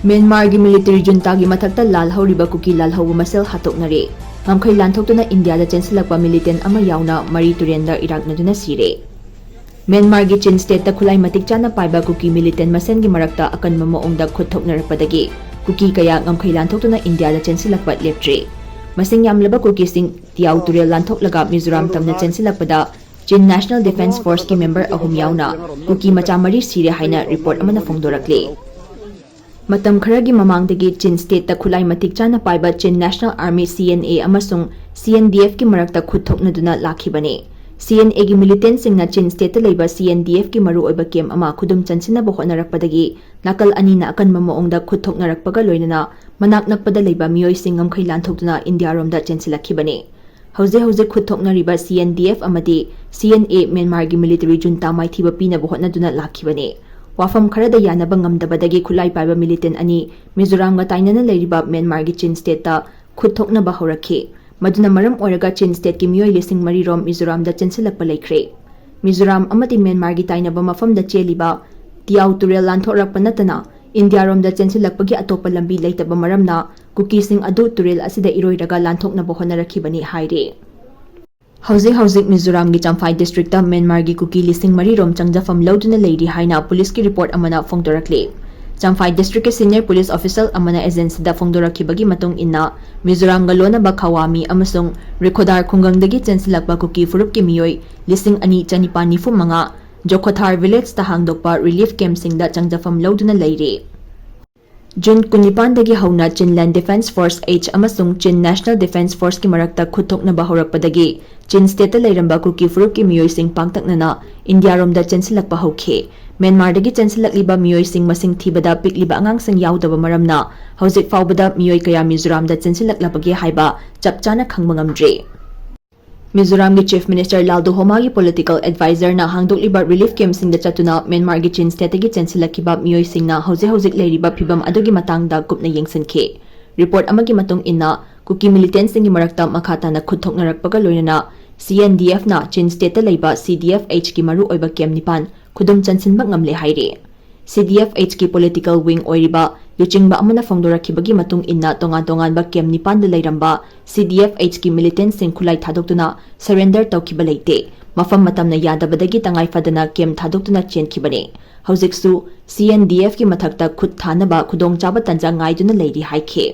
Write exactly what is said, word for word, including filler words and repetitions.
ꯃ꯭ꯌꯥꯟꯃꯥꯔꯒꯤ military ꯖꯨꯟꯇꯥꯒꯤ ꯃꯊꯛꯇ ꯂꯥꯜꯍꯧꯔꯤꯕ ꯀꯨꯀꯤ ꯂꯥꯜꯍꯧꯕ ꯃꯁꯦꯜ ꯍꯥꯠꯇꯣꯛꯅꯔꯦ꯫ ꯉꯝꯈꯩ ꯂꯥꯟꯊꯣꯛꯇꯨꯅ ꯏꯟꯗꯤꯌꯥꯗ ꯆꯦꯟꯁꯤꯜꯂꯛꯄ ꯃꯤꯂꯤꯇꯦꯟ ꯑꯃ ꯌꯥꯎꯅ ꯃꯔꯤ ꯇꯨꯔꯦꯟꯗ ꯏꯔꯥꯛꯅꯗꯨꯅ ꯁꯤꯔꯦ꯫ ꯃ꯭ꯌꯥꯟꯃꯥꯔꯒꯤ ꯆꯤꯟ ꯁ꯭ꯇꯦꯠꯇ ꯈꯨꯠꯂꯥꯏ ꯃꯇꯤꯛ ꯆꯥꯅ ꯄꯥꯏꯕ ꯀꯨꯀꯤ ꯃꯤꯂꯤꯇꯦꯟ ꯃꯁꯦꯟꯒꯤ ꯃꯔꯛꯇ ꯑꯀꯟꯕ ꯃꯑꯣꯡꯗ ꯈꯨꯠ ꯊꯣꯛꯅꯔꯛꯄꯗꯒꯤ ꯀꯨꯀꯤ ꯀꯌꯥ ꯉꯝꯈꯩ ꯂꯥꯟꯊꯣꯛꯇꯨꯅ ꯏꯟꯗꯤꯌꯥꯗ ꯆꯦꯟꯁꯤꯜꯂꯛꯄ ꯂꯦꯞꯇ꯭ꯔꯤ꯫ ꯃꯁꯤꯡ ꯌꯥꯝꯂꯕ ꯀꯨꯀꯤꯁꯤꯡ ꯇꯤꯌꯥꯎ ꯇꯨꯔꯦꯜ ꯂꯥꯟꯊꯣꯛꯂꯒ ꯃꯤꯖꯣꯔꯥꯝ ꯇꯝꯅ ꯆꯦꯟꯁꯤꯜꯂꯛꯄꯗ ꯆꯤꯟ ꯅꯦꯁꯅꯦꯜ ꯗꯤꯐꯦꯟꯁ ꯐꯣꯔꯁꯀꯤ ꯃꯦꯝꯕꯔ ꯑꯍꯨꯝ ꯌꯥꯎꯅ ꯀꯨꯀꯤ ꯃꯆꯥ ꯃꯔꯤ ꯁꯤꯔꯦ ꯍꯥꯏꯅ ꯔꯤꯄꯣꯔꯠ ꯑꯃꯅ ꯐꯣꯡꯗꯣꯔꯛꯂꯤ꯫ ꯃꯇꯝ ꯈꯔꯒꯤ ꯃꯃꯥꯡꯗꯒꯤ ꯆꯤꯟ ꯁ꯭ꯇꯦꯠꯇ ꯈꯨꯠꯂꯥꯏ ꯃꯇꯤꯛ ꯆꯥꯅ ꯄꯥꯏꯕ ꯆꯤꯟ ꯅꯦꯁꯅꯦꯜ ꯑꯥꯔꯃꯤ, ꯁꯤ ꯑꯦꯟ ꯑꯦ, ꯑꯃꯁꯨꯡ ꯁꯤ ꯑꯦꯟ ꯗꯤ ꯑꯦꯐꯀꯤ ꯃꯔꯛꯇ ꯈꯨꯠ ꯊꯣꯛꯅꯗꯨꯅ ꯂꯥꯛꯈꯤꯕꯅꯤ꯫ ꯁꯤ ꯑꯦꯟ ꯑꯦꯒꯤ ꯃꯤꯂꯤꯇꯦꯟꯁꯤꯡꯅ ꯆꯤꯟ ꯁ꯭ꯇꯦꯠꯇ ꯂꯩꯕ ꯁꯤ ꯑꯦꯟ ꯗꯤ ꯑꯦꯐꯀꯤ ꯃꯔꯨꯑꯣꯏꯕ ꯀꯦꯝꯞ ꯑꯃ ꯈꯨꯗꯨꯝ ꯆꯟꯁꯤꯟꯅꯕ ꯍꯣꯠꯅꯔꯛꯄꯗꯒꯤ ꯅꯥꯀꯜ ꯑꯅꯤꯅ ꯑꯀꯟꯕ ꯃꯑꯣꯡꯗ ꯈꯨꯠ ꯊꯣꯛꯅꯔꯛꯄꯒ ꯂꯣꯏꯅꯅ ꯃꯅꯥꯛ ꯅꯛꯄꯗ ꯂꯩꯕ ꯃꯤꯑꯣꯏꯁꯤꯡ ꯉꯝꯈꯩ ꯂꯥꯟꯊꯣꯛꯇꯨꯅ ꯏꯟꯗꯤꯌꯥꯔꯣꯝꯗ ꯆꯦꯟꯁꯤꯜꯂꯛꯈꯤꯕꯅꯤ꯫ ꯍꯧꯖꯤꯛ ꯍꯧꯖꯤꯛ ꯈꯨꯠ ꯊꯣꯛꯅꯔꯤꯕ ꯁꯤ ꯑꯦꯟ ꯗꯤ ꯑꯦꯐ ꯑꯃꯗꯤ ꯁꯤ ꯑꯦꯟ ꯑꯦ ꯃ꯭ꯌꯥꯟꯃꯥꯔꯒꯤ ꯃꯤꯂꯤꯇꯔꯤ ꯖꯨꯟꯇꯥ ꯃꯥꯏꯊꯤꯕ ꯄꯤꯅꯕ ꯍꯣꯠꯅꯗꯨꯅ ꯂꯥꯛꯈꯤꯕꯅꯤ꯫ ꯋꯥꯐꯝ ꯈꯔꯗ ꯌꯥꯅꯕ ꯉꯝꯗꯕꯗꯒꯤ ꯈꯨꯠꯂꯥꯏ ꯄꯥꯏꯕ ꯃꯤꯂꯤꯇꯦꯟ ꯑꯅꯤ ꯃꯤꯖꯣꯔꯥꯝꯒ ꯇꯥꯏꯅꯅ ꯂꯩꯔꯤꯕ ꯃ꯭ꯌꯥꯟꯃꯥꯔꯒꯤ ꯆꯤꯟ ꯁ꯭ꯇꯦꯠꯇ ꯈꯨꯠ ꯊꯣꯛꯅꯕ ꯍꯧꯔꯛꯈꯤ꯫ ꯃꯗꯨꯅ ꯃꯔꯝ ꯑꯣꯏꯔꯒ ꯆꯤꯟ ꯁ꯭ꯇꯦꯠꯀꯤ ꯃꯤꯑꯣꯏ ꯂꯤꯁꯤꯡ ꯃꯔꯤ ꯔꯣꯝ ꯃꯤꯖꯣꯔꯥꯝꯗ ꯆꯦꯟꯁꯤꯜꯂꯛꯄ ꯂꯩꯈ꯭ꯔꯦ꯫ ꯃꯤꯖꯣꯔꯥꯝ ꯑꯃꯗꯤ ꯃ꯭ꯌꯥꯟꯃꯥꯔꯒꯤ ꯇꯥꯏꯅꯕ ꯃꯐꯝꯗ ꯆꯦꯜꯂꯤꯕ ꯇꯤꯌꯥꯎ ꯇꯨꯔꯦꯜ ꯂꯥꯟꯊꯣꯛꯂꯛꯄ ꯅꯠꯇꯅ ꯏꯟꯗꯤꯌꯥꯔꯣꯝꯗ ꯆꯦꯟꯁꯤꯜꯂꯛꯄꯒꯤ ꯑꯇꯣꯞꯄ ꯂꯝꯕꯤ ꯂꯩꯇꯕ ꯃꯔꯝꯅ ꯀꯨꯀꯤꯁꯤꯡ ꯑꯗꯨ ꯇꯨꯔꯦꯜ ꯑꯁꯤꯗ ꯏꯔꯣꯏꯔꯒ ꯂꯥꯟꯊꯣꯛꯅꯕ ꯍꯣꯠꯅꯔꯛꯈꯤꯕꯅꯤ ꯍꯥꯏꯔꯤ꯫ ꯍꯧꯖꯤꯛ ꯍꯧꯖꯤꯛ ꯃꯤꯖꯣꯔꯥꯝꯒꯤ ꯆꯝꯐꯥꯏ ꯗꯤꯁꯇ꯭ꯔꯤꯛꯇ ꯃ꯭ꯌꯥꯟꯃꯥꯔꯒꯤ ꯀꯨꯀꯤ ꯂꯤꯁꯤꯡ ꯃꯔꯤ ꯔꯣꯝ ꯆꯪꯖꯐꯝ ꯂꯧꯗꯨꯅ ꯂꯩꯔꯤ ꯍꯥꯏꯅ ꯄꯨꯂꯤꯁꯀꯤ ꯔꯤꯄꯣꯔꯠ ꯑꯃꯅ ꯐꯣꯡꯗꯣꯔꯛꯂꯤ꯫ ꯆꯝꯐꯥꯏ ꯗꯤꯁꯇ꯭ꯔꯤꯛꯀꯤ ꯁꯤꯅꯤꯌꯔ ꯄꯨꯂꯤꯁ ꯑꯣꯐꯤꯁꯔ ꯑꯃꯅ ꯑꯦꯖꯦꯟꯁꯤꯗ ꯐꯣꯡꯗꯣꯔꯛꯈꯤꯕꯒꯤ ꯃꯇꯨꯡ ꯏꯟꯅ, ꯃꯤꯖꯣꯔꯥꯝꯒ ꯂꯣꯟꯅꯕ ꯈꯋꯥꯃꯤ ꯑꯃꯁꯨꯡ ꯔꯤꯈꯣꯗꯥꯔ ꯈꯨꯡꯒꯪꯗꯒꯤ ꯆꯦꯟꯁꯤꯜꯂꯛꯄ ꯀꯨꯀꯤ ꯐꯨꯔꯨꯞꯀꯤ ꯃꯤꯑꯣꯏ ꯂꯤꯁꯤꯡ ꯑꯅꯤ ꯆꯅꯤꯄꯥꯟ ꯅꯤꯐꯨ ꯃꯉꯥ ꯖꯣꯈꯣꯊꯥꯔ ꯚꯤꯂꯦꯖꯇ ꯍꯥꯡꯗꯣꯛꯄ ꯔꯤꯂꯤꯐ ꯀꯦꯝꯞꯁꯤꯡꯗ ꯆꯪꯖꯐꯝ ꯂꯧꯗꯨꯅ ꯂꯩꯔꯤ꯫ ꯖꯨꯟ ꯀꯨꯟꯅꯤꯄꯥꯟꯗꯒꯤ ꯍꯧꯅ ꯆꯤꯟ ꯂꯦꯟ ꯗꯤꯐꯦꯟꯁ ꯐꯣꯔꯁ, ꯑꯩꯆ, ꯑꯃꯁꯨꯡ ꯆꯤꯟ ꯅꯦꯁꯅꯦꯜ ꯗꯤꯐꯦꯟꯁ ꯐꯣꯔꯁꯀꯤ ꯃꯔꯛꯇ ꯈꯨꯠ ꯊꯣꯛꯅꯕ ꯍꯧꯔꯛꯄꯗꯒꯤ ꯆꯤꯟ ꯁ꯭ꯇꯦꯠꯇ ꯂꯩꯔꯝꯕ ꯀꯨꯀꯤ ꯐꯨꯔꯨꯞꯀꯤ ꯃꯤꯑꯣꯏꯁꯤꯡ ꯄꯥꯛꯇꯛꯅꯅ ꯏꯟꯗꯤꯌꯥꯔꯣꯝꯗ ꯆꯦꯟꯁꯤꯜꯂꯛꯄ ꯍꯧꯈꯤ꯫ ꯃ꯭ꯌꯥꯟꯃꯥꯔꯗꯒꯤ ꯆꯦꯟꯁꯤꯜꯂꯛꯂꯤꯕ ꯃꯤꯑꯣꯏꯁꯤꯡ ꯃꯁꯤꯡ ꯊꯤꯕꯗ ꯄꯤꯛꯂꯤꯕ ꯑꯉꯥꯡꯁꯤꯡ ꯌꯥꯎꯗꯕ ꯃꯔꯝꯅ ꯍꯧꯖꯤꯛ ꯐꯥꯎꯕꯗ ꯃꯤꯑꯣꯏ ꯀꯌꯥ ꯃꯤꯖꯣꯔꯥꯝꯗ ꯆꯦꯟꯁꯤꯜꯂꯛꯂꯕꯒꯦ ꯍꯥꯏꯕ ꯆꯞ ꯆꯥꯅ ꯈꯪꯕ ꯉꯝꯗ꯭ꯔꯤ꯫ ꯃꯤꯖꯣꯔꯥꯝꯒꯤ ꯆꯤꯐ ꯃꯤꯅꯤꯁꯇꯔ ꯂꯥꯜꯗꯨꯍꯣꯃꯥꯒꯤ ꯄꯣꯂꯤꯇꯤꯀꯦꯜ ꯑꯦꯗꯚꯥꯏꯖꯔꯅ ꯍꯥꯡꯗꯣꯛꯂꯤꯕ ꯔꯤꯂꯤꯐ ꯀꯦꯝꯞꯁꯤꯡꯗ ꯆꯠꯇꯨꯅ ꯃ꯭ꯌꯥꯟꯃꯥꯔꯒꯤ ꯆꯤꯟ ꯁ꯭ꯇꯦꯠꯇꯒꯤ ꯆꯦꯟꯁꯤꯜꯂꯛꯈꯤꯕ ꯃꯤꯑꯣꯏꯁꯤꯡꯅ ꯍꯧꯖꯤꯛ ꯍꯧꯖꯤꯛ ꯂꯩꯔꯤꯕ ꯐꯤꯚꯝ ꯑꯗꯨꯒꯤ ꯃꯇꯥꯡꯗ ꯀꯨꯞꯅ ꯌꯦꯡꯁꯤꯟꯈꯤ꯫ ꯔꯤꯄꯣꯔꯠ ꯑꯃꯒꯤ ꯃꯇꯨꯡ ꯏꯟꯅ, ꯀꯨꯀꯤ ꯃꯤꯂꯤꯇꯦꯟꯁꯤꯡꯒꯤ ꯃꯔꯛꯇ ꯃꯈꯥ ꯇꯥꯅ ꯈꯨꯠ ꯊꯣꯛꯅꯔꯛꯄꯒ ꯂꯣꯏꯅꯅ ꯁꯤ ꯑꯦꯟ ꯗꯤ ꯑꯦꯐꯅ ꯆꯤꯟ ꯁ꯭ꯇꯦꯠꯇ ꯂꯩꯕ ꯁꯤ ꯗꯤ ꯑꯦꯐ ꯑꯩꯆꯀꯤ ꯃꯔꯨꯑꯣꯏꯕ ꯀꯦꯝꯞ ꯅꯤꯄꯥꯟ ꯈꯨꯗꯨꯝ ꯆꯟꯁꯤꯟꯕ ꯉꯝꯂꯦ ꯍꯥꯏꯔꯤ꯫ CDFHꯀꯤ political wing ꯑꯣꯏꯔꯤꯕ ꯂꯨꯆꯤꯡꯕ ꯑꯃꯅ ꯐꯣꯡꯗꯣꯔꯛꯈꯤꯕꯒꯤ ꯃꯇꯨꯡ ꯏꯟꯅ, ꯇꯣꯉꯥꯟ ꯇꯣꯉꯥꯟꯕ camp ꯅꯤꯄꯥꯟꯗ ꯂꯩꯔꯝꯕ CDFHꯀꯤ militantꯁꯤꯡ ꯈꯨꯠꯂꯥꯏ ꯊꯥꯗꯣꯛꯇꯨꯅ surrender ꯇꯧꯈꯤꯕ ꯂꯩꯇꯦ꯫ ꯃꯐꯝ ꯃꯇꯝꯅ ꯌꯥꯗꯕꯗꯒꯤ ꯇꯉꯥꯏ ꯐꯗꯅ camp ꯊꯥꯗꯣꯛꯇꯨꯅ ꯆꯦꯟꯈꯤꯕꯅꯤ꯫ ꯍꯧꯖꯤꯛꯁꯨ CNDFꯀꯤ ꯃꯊꯛꯇ ꯈꯨꯠ ꯊꯥꯅꯕ ꯈꯨꯗꯣꯡꯆꯥꯕ ꯇꯥꯟꯖꯥ ꯉꯥꯏꯗꯨꯅ ꯂꯩꯔꯤ ꯍꯥꯏꯈꯤ꯫